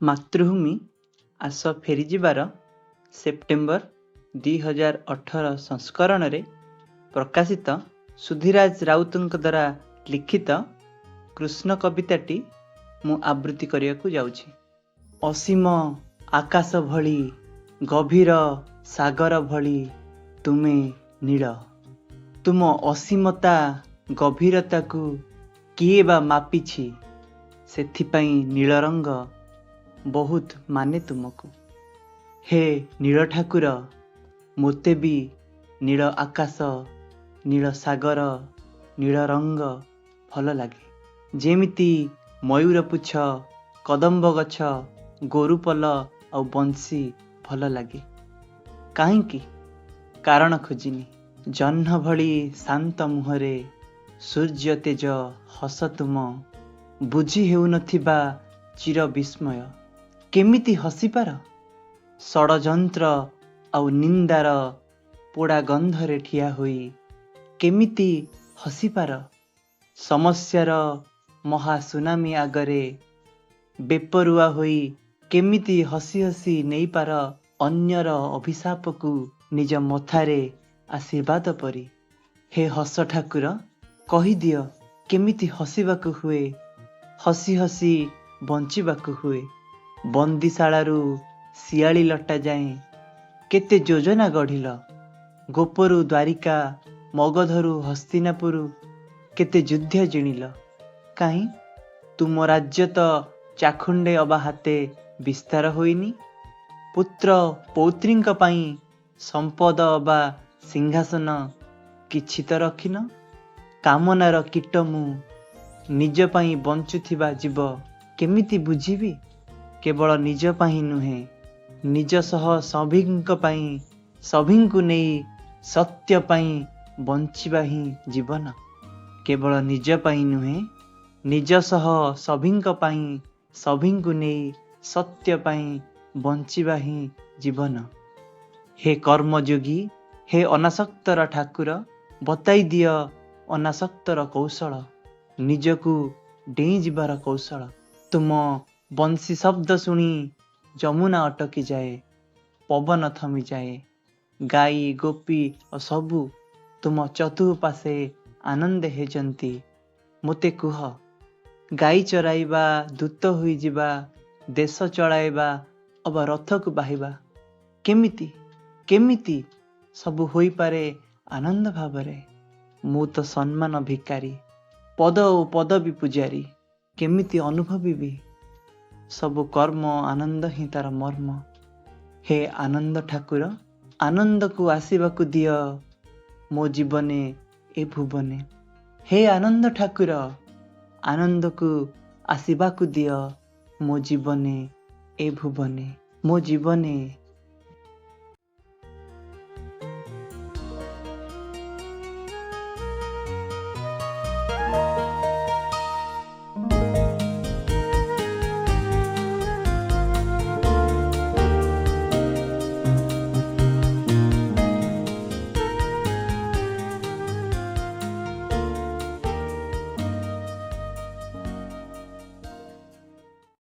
ମାତୃଭୂମି ଆସ ଫେରିଯିବାର ସେପ୍ଟେମ୍ବର 2018 ସଂସ୍କରଣରେ ପ୍ରକାଶିତ ସୁଧୀରାଜ ରାଉତଙ୍କ ଦ୍ୱାରା ଲିଖିତ କୃଷ୍ଣ କବିତାଟି ମୁଁ ଆବୃତ୍ତି କରିବାକୁ ଯାଉଛି। ଅସୀମ ଆକାଶ ଭଳି, ଗଭୀର ସାଗର ଭଳି ତୁମେ ନୀଳ। ତୁମ ଅସୀମତା ଗଭୀରତାକୁ କିଏ ବା ମାପିଛି? ସେଥିପାଇଁ ନୀଳ ରଙ୍ଗ ବହୁତ ମାନେ ତୁମକୁ। ହେ ନୀଳ ଠାକୁର, ମୋତେ ବି ନୀଳ ଆକାଶ, ନୀଳ ସାଗର, ନୀଳ ରଙ୍ଗ ଭଲ ଲାଗେ। ଯେମିତି ମୟୂର ପୁଚ୍ଛ, କଦମ୍ବ ଗଛ, ଗୋରୁପଲ ଆଉ ବଂଶୀ ଭଲ ଲାଗେ। କାହିଁକି? କାରଣ ଖୋଜିନି। ଜହ୍ନ ଭଳି ଶାନ୍ତ ମୁହଁରେ ସୂର୍ଯ୍ୟ ତେଜ ହସ ତୁମ, ବୁଝି ହେଉନଥିବା ଚିର ବିସ୍ମୟ। କେମିତି ହସିପାର? ଷଡ଼ଯନ୍ତ୍ର ଆଉ ନିନ୍ଦାର ପୋଡ଼ା ଗନ୍ଧରେ ଠିଆ ହୋଇ କେମିତି ହସିପାର? ସମସ୍ୟାର ମହା ସୁନାମି ଆଗରେ ବେପରୁଆ ହୋଇ କେମିତି ହସି ହସି ନେଇପାର ଅନ୍ୟର ଅଭିଶାପକୁ ନିଜ ମଥାରେ ଆଶୀର୍ବାଦ ପରି? ହେ ହସ ଠାକୁର, କହିଦିଅ କେମିତି ହସିବାକୁ ହୁଏ, ହସି ହସି ବଞ୍ଚିବାକୁ ହୁଏ। ବନ୍ଦିଶାଳାରୁ ଶିଆଳି ଲଟା ଯାଏଁ କେତେ ଯୋଜନା ଗଢ଼ିଲ। ଗୋପରୁ ଦ୍ୱାରିକା, ମଗଧରୁ ହସ୍ତିନାପୁର କେତେ ଯୁଦ୍ଧ ଜିଣିଲ। କାହିଁ ତୁମ ରାଜ୍ୟ ତ ଚାଖୁଣ୍ଡେ ଅବା ହାତେ ବିସ୍ତାର ହୋଇନି। ପୁତ୍ର ପୌତ୍ରୀଙ୍କ ପାଇଁ ସମ୍ପଦ ଅବା ସିଂହାସନ କିଛି ତ ରଖିନ। କାମନାର କୀଟ ମୁଁ, ନିଜ ପାଇଁ ବଞ୍ଚୁଥିବା ଜୀବ, କେମିତି ବୁଝିବି? କେବଳ ନିଜ ପାଇଁ ନୁହେଁ, ନିଜ ସହ ସଭିଙ୍କ ପାଇଁ, ସଭିଙ୍କୁ ନେଇ ସତ୍ୟ ପାଇଁ ବଞ୍ଚିବା ହିଁ ଜୀବନ। କେବଳ ନିଜ ପାଇଁ ନୁହେଁ, ନିଜ ସହ ସଭିଙ୍କ ପାଇଁ, ସଭିଙ୍କୁ ନେଇ ସତ୍ୟ ପାଇଁ ବଞ୍ଚିବା ହିଁ ଜୀବନ। ହେ କର୍ମଯୋଗୀ, ହେ ଅନାସକ୍ତର ଠାକୁର, ବତାଇ ଦିଅ ଅନାସକ୍ତର କୌଶଳ, ନିଜକୁ ଡେଇଁ ଯିବାର କୌଶଳ। ତୁମ ବଂଶୀ ଶବ୍ଦ ଶୁଣି ଯମୁନା ଅଟକି ଯାଏ, ପବନ ଥମିଯାଏ, ଗାଈ ଗୋପୀ ଓ ସବୁ ତୁମ ଚତୁଃପାଶେ ଆନନ୍ଦେ ହେଉଛନ୍ତି। ମୋତେ କୁହ, ଗାଈ ଚରାଇବା, ଦୂତ ହୋଇଯିବା, ଦେଶ ଚଳାଇବା ଅବା ରଥକୁ ବାହିବା, କେମିତି କେମିତି ସବୁ ହୋଇପାରେ ଆନନ୍ଦ ଭାବରେ? ମୁଁ ତ ସମ୍ମାନ ଭିକାରୀ, ପଦ ଓ ପଦବୀ ପୂଜାରୀ, କେମିତି ଅନୁଭବିବି? ସବୁ କର୍ମ ଆନନ୍ଦ ହିଁ ତାର ମର୍ମ। ହେ ଆନନ୍ଦ ଠାକୁର, ଆନନ୍ଦକୁ ଆସିବାକୁ ଦିଅ ମୋ ଜୀବନେ, ଏ ଭୁବନେ। ହେ ଆନନ୍ଦ ଠାକୁର, ଆନନ୍ଦକୁ ଆସିବାକୁ ଦିଅ ମୋ ଜୀବନେ, ଏ ଭୁବନେ, ମୋ ଜୀବନେ,